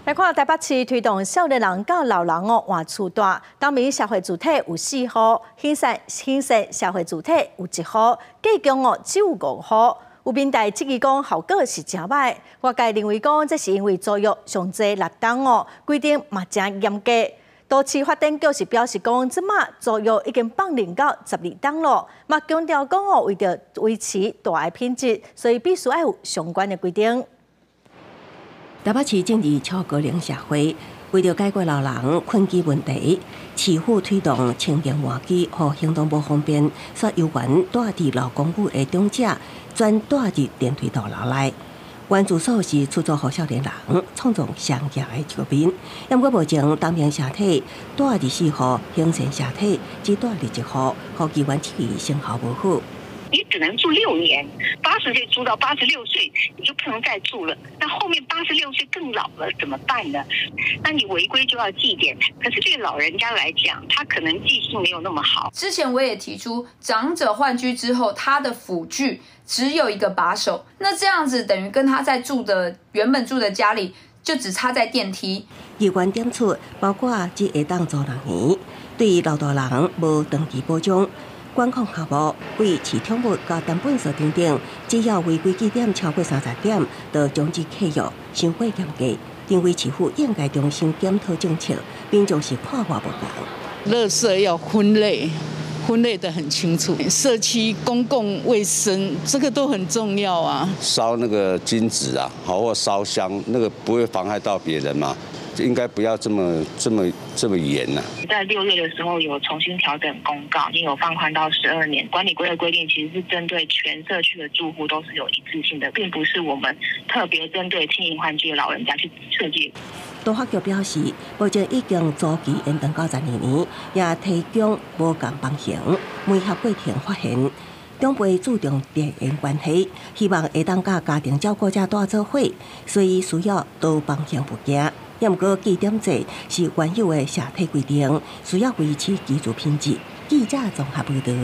來看台北市推動少年人佮老人哦換厝蹛，東明社會住宅有四戶，興善社會住宅有一戶，繼強哦只有五戶。有民代質疑講效果是誠䆀，外界認為講這是因為租約上濟6冬哦，規定嘛誠嚴格。都市發展局是表示講，這馬租約已經放任到12冬咯，嘛強調講哦，為著維持蹛的品質，所以必須愛有相關的規定。台北市政治超高齡社會，為著解決老人困居問題，市府推動青年換居，予行動無方便、煞猶原蹛佇老公寓的長者，轉蹛佇電梯大樓內。原住所是出租予少年人，創造雙贏的局面。毋過目前東明社體蹛佇四戶，興善社體只蹛佇一戶，予議員質疑成效無好。你只能住6年，80歲住到86歲，你就不能再住了。那後面86歲更老了，怎麼辦呢？那你違規就要記點。可是對老人家來講，他可能記性沒有那麼好。之前我也提出，長者換居之後，他的輔具只有一個把手，那這樣子等於跟他在住的原本住的家裡就只差在電梯。議員點出，包括只會當租6年，對老大人無長期保障。管控項目為飼寵物佮單本數等等，只要違規記點超過30點，就終止契約，傷過嚴格。認為市府應該重新檢討政策，民眾是看法無仝。垃圾要分類，分類得很清楚。社區公共衛生這個都很重要啊。燒那個金紙啊，好或燒香，那個不會妨害到別人嘛？應該不要這麼這麼這麼嚴吶。在6月的時候有重新調整公告，已經有放寬到12年。管理規的規定其實是針對全社區的住戶都是有一致性的，並不是我們特別針對青銀換居的老人家去設計。都發局表示，目前已經租期延長到12年，也提供無仝房型，媒合過程發現，長輩注重地緣關係，希望會當佮家庭照顧者蹛做伙，所以需要多房型物件。毋過記點制是原有的社體規定，需要維持居住品質。記者綜合報導。